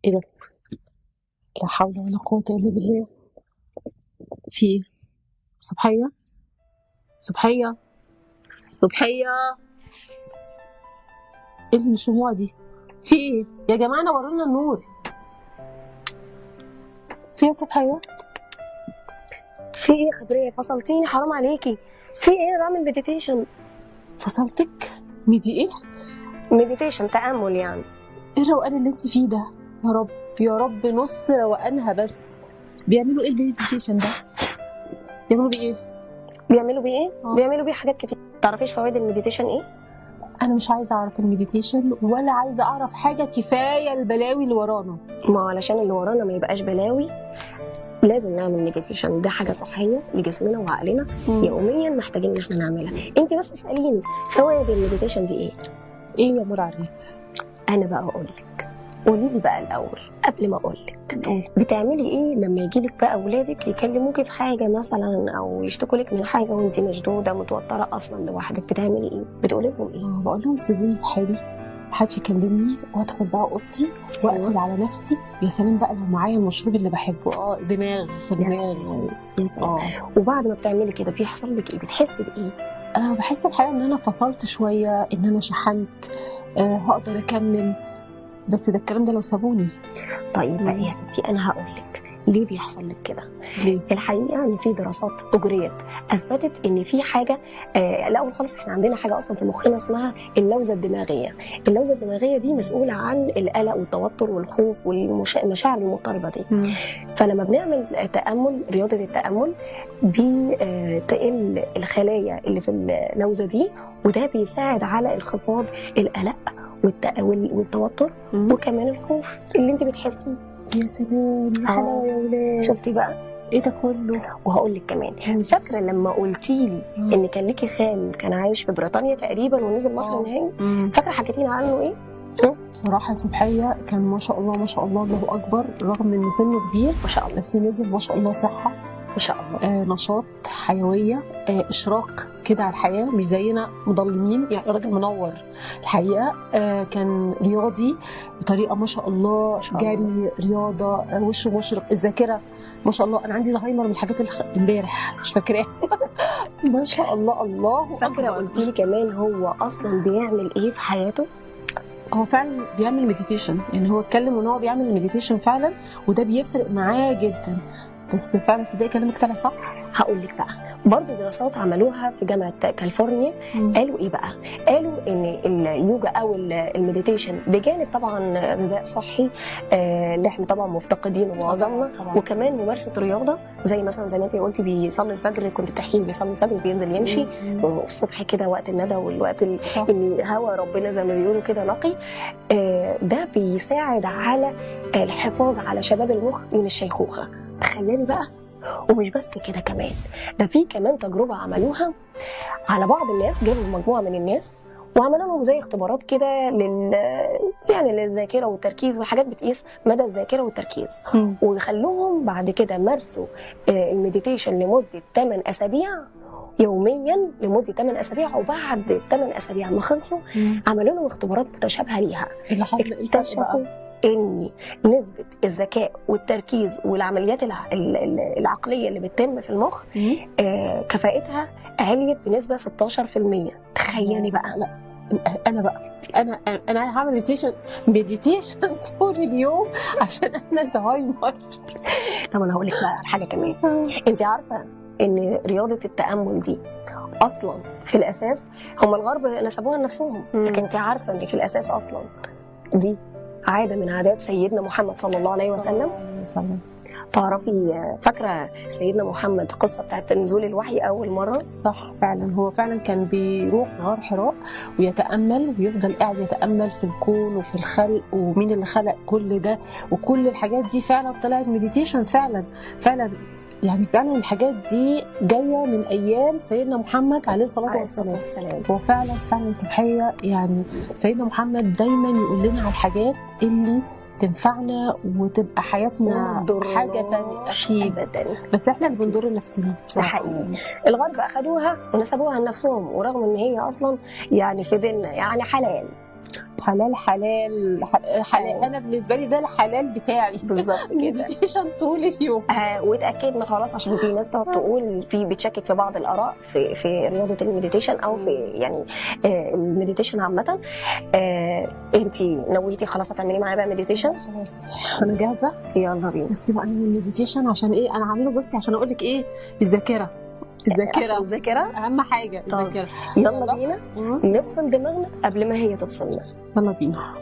ايه ده؟ لا حول ولا قوة الا بالله. في ايه؟ صبحية، صبحية، صبحية، ايه الشموع دي؟ في ايه يا جماعة؟ نورونا النور. في ايه يا صبحية؟ في ايه يا خبرية؟ فصلتيني، حرام عليكي. في ايه؟ انا بعمل meditation. فصلتك؟ medi ايه؟ meditation، تامل يعني. ايه الروقان اللي انت فيه ده؟ يا رب يا رب، نص روقانها بس. بيعملوا ايه ال meditation ده؟ بيعملوا بيه ايه؟ بيعملوا بيه ايه؟ آه. بيعملوا بيه حاجات كتير. تعرفيش فوائد ال meditation ايه؟ انا مش عايزه اعرف ال meditation ولا عايزه اعرف حاجة، كفاية البلاوي اللي ورانا. ما علشان اللي ورانا ما يبقاش بلاوي لازم نعمل meditation. ده حاجة صحية لجسمنا وعقلنا، يوميا محتاجين ان احنا نعملها. انت بس اساليني فوائد ال meditation دي ايه؟ ايه يا مور عريف؟ انا بقى اقول لك. قولي لي بقى الاول قبل ما اقول لك، بتعملي ايه لما يجي لك بقى اولادك يكلموكي في حاجة مثلا او يشتكوا لك من حاجة وانت مشدودة متوترة اصلا لوحدك؟ بتعملي ايه؟ بتقولي لهم ايه؟ بقول لهم سيبوني في حالي، محدش يكلمني، وادخل بقى اوضتي واقفل على نفسي. يا سلام بقى لو معايا المشروب اللي بحبه، دماغ دماغ. يا سلام. وبعد ما بتعملي كده بيحصل لك ايه؟ بتحسي بايه؟ بحس الحقيقة ان انا فصلت شوية، ان انا شحنت، هقدر اكمل. بس ده الكلام ده لو سابوني. طيب بقى يا ستي انا هقول لك ليه بيحصل لك كده. ليه؟ الحقيقة ان في دراسات اجريت اثبتت ان في حاجة، الاول خالص احنا عندنا حاجة اصلا في مخنا اسمها اللوزه الدماغية. اللوزه الدماغية دي مسؤولة عن القلق والتوتر والخوف والمشاعر المضطربة دي. فلما بنعمل تامل، رياضة التامل، بتقل الخلايا اللي في اللوزه دي، وده بيساعد على انخفاض القلق والتوتر وكمان الخوف اللي انت بتحسيه. يا سلام، يا حلاوة يا ولاد. شفتي بقى ايه ده كله؟ وهقول لك كمان، فاكره لما قلتي لي ان كان ليكي خال كان عايش في بريطانيا تقريبا ونزل مصر نهائي؟ فاكره حكيتينا عنه ايه؟ بصراحة صبحيه كان ما شاء الله ما شاء الله الله اكبر، رغم ان سنة كبير ما شاء الله، بس نزل ما شاء الله صحة ما شاء الله، نشاط، حيوية، اشراق كده على الحياة، مش زينا مضلمين يعني، راجل منور الحقيقة. كان رياضي بطريقة ما شاء الله، جري، رياضة، وشه مشرق، الذاكرة ما شاء الله. انا عندي زهايمر من الحاجات اللي امبارح مش فاكراها. ما شاء الله الله. فاكره قلتي لي كمان هو اصلا بيعمل ايه في حياته؟ هو فعلا بيعمل meditation، يعني هو اتكلم ان هو بيعمل meditation فعلا، وده بيفرق معاه جدا. بس فعلا صدقي كلامك طلع صح. هقول لك بقى برضه دراسات عملوها في جامعه كاليفورنيا، قالوا ايه بقى؟ قالوا ان اليوجا او ال meditation بجانب طبعا غذاء صحي، اللي احنا طبعا مفتقدينه معظمنا، وكمان ممارسة رياضة زي مثلا زي ما انت قلتي بيصلي الفجر، كنت بتحكي بيصلي الفجر وبينزل يمشي الصبح كده وقت الندى والوقت ان هوا ربنا زي ما بيقولوا كده نقي، ده بيساعد على الحفاظ على شباب المخ من الشيخوخة. تخيلي بقى. ومش بس كده، كمان ده في كمان تجربة عملوها على بعض الناس، جابوا مجموعة من الناس وعملوا لهم زي اختبارات كده يعني للذاكرة والتركيز والحاجات بتقيس مدى الذاكرة والتركيز، وخلوهم بعد كده مارسوا ال meditation لمدة 8 أسابيع يوميا لمدة 8 أسابيع، وبعد 8 أسابيع ما خلصوا عملوا لهم اختبارات متشابهة ليها. اللي حصل اكتشفوا ان نسبة الذكاء والتركيز والعمليات العقلية اللي بتتم في المخ كفاءتها عليت بنسبة 16%. تخيلي بقى. لا انا بقى انا هعمل meditation طول اليوم عشان انا زهايمر. طب انا هقول لك بقى على حاجة كمان. انت عارفة ان رياضة التأمل دي اصلا في الاساس هم الغرب نسبوها لنفسهم، لكن انت عارفة ان في الاساس اصلا دي عادة من عادات سيدنا محمد صلى الله عليه وسلم. تعرفي فاكرة سيدنا محمد قصة بتاعت نزول الوحي أول مرة؟ صح فعلا، هو فعلا كان بيروح غار حراء ويتأمل ويفضل قاعد يتأمل في الكون وفي الخلق ومين اللي خلق كل ده وكل الحاجات دي. فعلا طلعت meditation فعلا فعلا، يعني فعلا الحاجات دي جاية من ايام سيدنا محمد عليه الصلاة والسلام. هو فعلا فعلا صبحيه، يعني سيدنا محمد دايما يقول لنا على الحاجات اللي تنفعنا وتبقى حياتنا حاجة تانية اكيد أبداً. بس احنا اللي بنضر نفسنا. ده حقيقي. الغرب اخدوها ونسبوها لنفسهم، ورغم ان هي اصلا يعني في ديننا يعني حلال. حلال حلال حلال. انا بالنسبة لي ده الحلال بتاعي. بالظبط كده. meditation طول اليوم. واتاكدنا خلاص، عشان في ناس تقعد تقول في بتشكك في بعض الاراء في رياضة ال meditation او في يعني ال meditation عامه. انت نويتي خلاص هتعملي معايا بقى meditation؟ خلاص انا جاهزه. يلا بينا. بصي بقى، ال meditation عشان ايه انا عامله؟ بصي عشان اقول لك ايه، الذاكره. عشان الذاكرة الذاكره. اهم حاجه. طب. الذاكره. يلا بينا نفصل دماغنا قبل ما هي تفصلنا. يلا بينا.